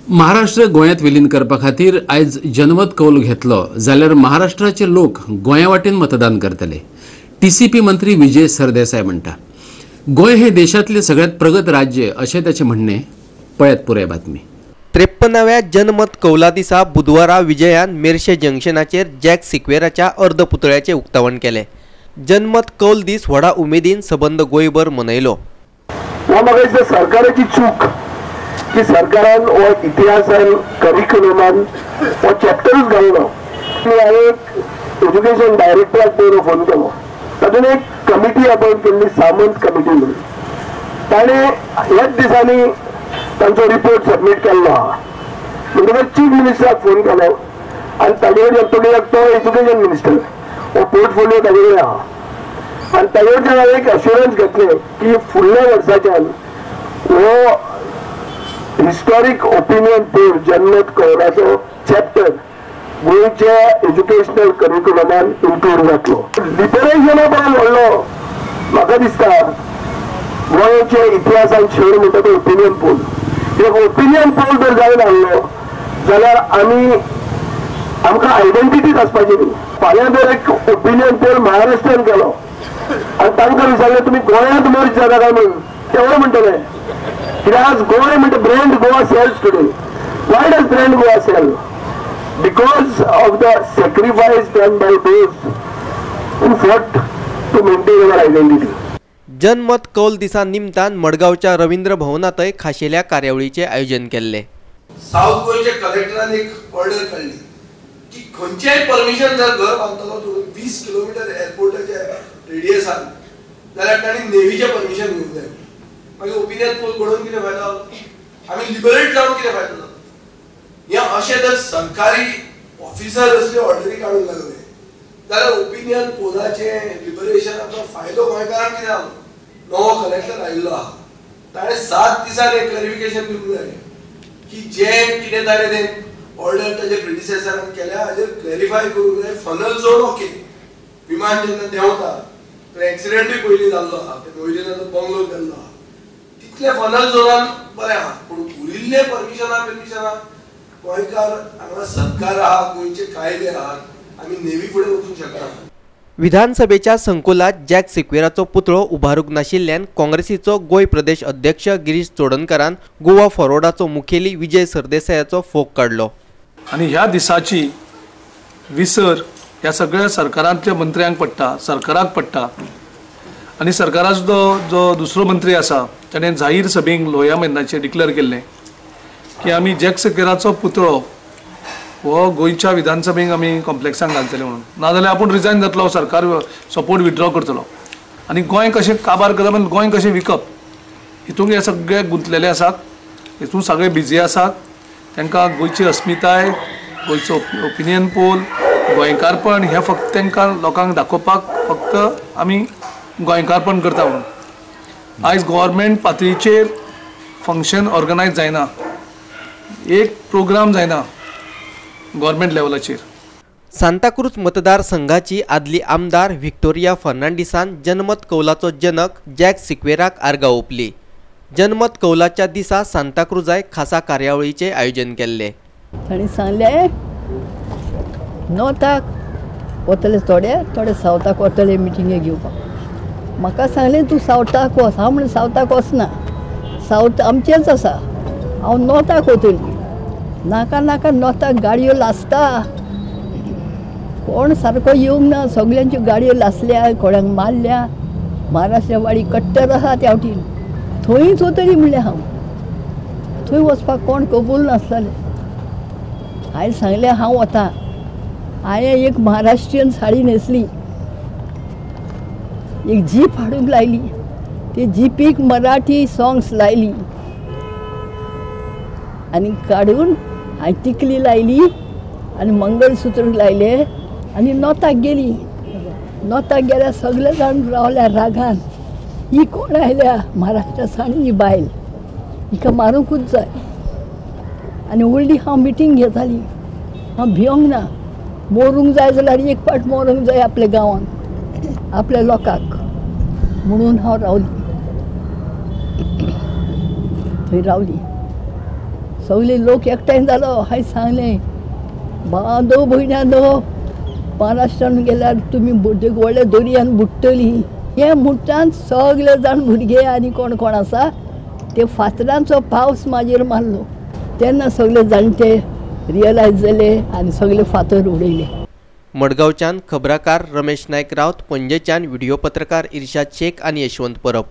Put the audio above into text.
महाराष्ट्र गोंयांत विलीन करपा खातीर आयज जनमत कौल घेतलो जाल्यार महाराष्ट्राचे लोक गोंया वाटेन मतदान करतले, टीसीपी मंत्री विजय सरदेसाय म्हणटा. गोंय हे देशांतले सगळ्यात प्रगत राज्य अशें ताचें म्हणणें. पळयात पुराय बातमी. 53व्या जनमत कौला दिसा बुधवारा विजयान मेरशे जंक्शनाचेर जॅक सिक्वेराच्या अर्द पुतळ्याचें उक्तावण केलें. जनमत कौल दीस व्हडा उमेदीन सबंद गोंयभर मनयलो. म्हाका सरकाराची चूक की सरकारान हो इतिहासान करिक्युलमान हो चॅप्टरूच घालना. हांवें एक एज्युकेशन डायरेक्टराक पयलो फोन केलो, तातूंत एक कमिटी अपॉयंट केल्ली, सामंत कमिटी म्हणून. ताणें ह्याच दिसांनी तांचो रिपोर्ट सबमीट केल्लो आहा. म्हणटकच चीफ मिनिस्टराक फोन केलो आनी ताजे कडेन तो एज्युकेशन मिनिस्टर हो पोर्टफोलियो ताजे कडेन आहा आनी ताजे कडच्यान हांवें एक अश्युरन्स घेतलें की फुडल्या वर्साच्यान हो हिस्टॉरीक ओपिनियन पोल जनमत कौलाचो चॅप्टर गोंयच्या एज्युकेशनल करिक्युलमान इन्क्लूड जातलो. लिबरेशना परस व्हडलो म्हाका दिसता गोंयच्या इतिहासान शेड म्हणटा तो ओपिनियन पोल. एक ओपिनियन पोल जर जावन आसलो जाल्यार आमी आमकां आयडेंटिटीच आसपाची न्ही. फाल्यां जर एक ओपिनियन पोल महाराष्ट्रान केलो आनी तांकां विचारलें तुमी गोंयांत मर्ज जाता काय म्हणून, तेवढं म्हणटले कित्याक आज गोंय म्हणटा brand Goa sells today. Why does brand Goa sell? Because of the sacrifice done by those who fought to maintain our identity. जनमत कौल दिसा निमतान मडगांवच्या रवींद्र भवनांतय खाशेल्या कार्यावळीचें आयोजन केल्लें. सावथ गोंयच्या कलेक्टरान एक ऑर्डर काडली की खंयचेय परमिशन जर घर बांदतलो तूं 20 किलोमिटर एअरपोर्टाच्या रेडियसान जाल्यार तांणी नेव्हीचें परमिशन घेवंक जाय. मागीर ओपिनियन पोल घडोवन कितें फायदो जालो? आमी लिबरेट जावन कितें फायदो जालो? हें अशें जर सरकारी ऑफिसर असले ऑर्डरी काडूंक लागले जाल्यार ओपिनियन पोलाचें लिबरेशनाचो फायदो गोंयकारांक कितें जालो? नवो कलेक्टर आयिल्लो आहा, ताणें 7 दिसांनी एक क्लॅरिफिकेशन दिवंक जाय की जें कितें ताणें तें ऑर्डर ताजे प्रिडिसेसरान केल्या हाजेर क्लॅरिफाय करूंक जाय. फनल झोन ओके, विमान जेन्ना देंवता थंय एक्सिडेंटूय पयलीं जाल्लो आहा, ते मोहिदीनाचो बंगलो गेल्लो आहा, तितले फनल झोनान बरें आहा. पूण उरिल्ले परमिशनां बिर्मिशनां गोंयकार हांगा सरकार आहा, गोंयचे कायदे आहात, आमी नेव्ही फुडें वचूंक शकना. विधानसभेच्या संकुलात जॅक सिक्वेराचो पुतळो उबारूंक नाशिल्ल्यान काँग्रेसीचो गोंय प्रदेश अध्यक्ष गिरीश चोडणकारान गोवा फॉरवर्डाचो मुखेली विजय सरदेसायाचो फोग काडलो. आनी ह्या दिसाची विसर ह्या सगळ्या सरकारांतल्या मंत्र्यांक पडटा, सरकाराक पडटा. आनी सरकाराचो जो दुसरो मंत्री आसा ताणें जाहीर सभेक लोहिया मैदानाचेर डिक्लेअर केल्लें की आमी जॅक सिक्वेराचो पुतळो हो गोंयच्या विधानसभेक आमी कॉम्प्लेक्सान घालतले म्हणून, नाजाल्यार आपूण रिजायन जातलो, सरकार सपोर्ट विथड्रॉ करतलो. आनी गोंय कशें काबार करप आनी गोंय कशें विकप हितूंक हे सगळे गुंतलेले आसात, हितून सगळे बिजी आसात. तांकां गोंयची अस्मिताय, गोंयचो ओपिनियन पोल, गोंयकारपण हें फक्त तांकां लोकांक दाखोवपाक फक्त आमी गोंयकारपण करता म्हणून. आयज गव्हर्मेंट पातळीचेर फंक्शन ऑर्गनायज जायना, एक प्रोग्राम जायना गव्हर्मेंट लेवलाचेर. सांताक्रूज मतदारसंघाची आदली आमदार व्हिक्टोरिया फर्नांडिसान जनमत कौलाचो जनक जॅक सिक्वेराक आर्गां ओंपली. जनमत कौलाच्या दिसा सांताक्रूजाय खासा कार्यावळीचें आयोजन केल्लें. तांणी सांगलें नॉर्थाक वतले थोडे, थोडे सावथाक वतले मिटिंगे घेवपाक. म्हाका सांगलें तूं सावथाक वच. हांव म्हणलें सावथाक वचना, सावथ आमचेंच आसा, हांव नॉर्थाक वतली. नाका नाका नॉर्थाक गाडयो लासता, कोण सारको येवंक ना, सगल्यांच्यो गाडयो लासल्या, कोणाक मारल्या. महाराष्ट्र वाडी कट्टर आसा त्या वटेन, थंयच वतली म्हणलें हांव. थंय वचपाक कोण कबूल नासताले. हांवें सांगलें हांव वता. हांवें एक महाराष्ट्रीयन साडी न्हेसली, एक जीप हाडूंक लायली, ते जीपीक मराठी सॉंग्स लायली आनी काडून हांवें तिकली लायली आनी मंगळसूत्र लायलें आनी नॉर्थाक गेली. नॉर्थाक गेल्यार सगळे जाण रावल्या रागान, ही कोण आयल्या महाराष्ट्रा सावन ही बायल, हिका मारूंकूच जाय. आनी व्हडली हांव मिटींग घेताली. हांव भियोंक ना, मरूंक जाय जाल्यार एक फावट मरूंक जाय आपल्या गांवांत, आपल्या लोकांक म्हणून हांव रावली, थंय रावली. सगळे लोक एकठांय जालो. हांवें सांगलें, बांदो भयणांनो, महाराष्ट्रान गेल्यार तुमी व्हडल्या दर्यान बुडटली. हें म्हणटान सगळे जाण भुरगे आनी कोण कोण आसा ते फातरांचो पावस म्हाजेर मारलो. तेन्ना सगळे जाणटे रियलायज जाले आनी सगळे फातर उडयले. मडगांवच्यान खबराकार रमेश नायक रावत, पणजेच्यान व्हिडिओ पत्रकार इर्शाद शेख आनी यशवंत परब.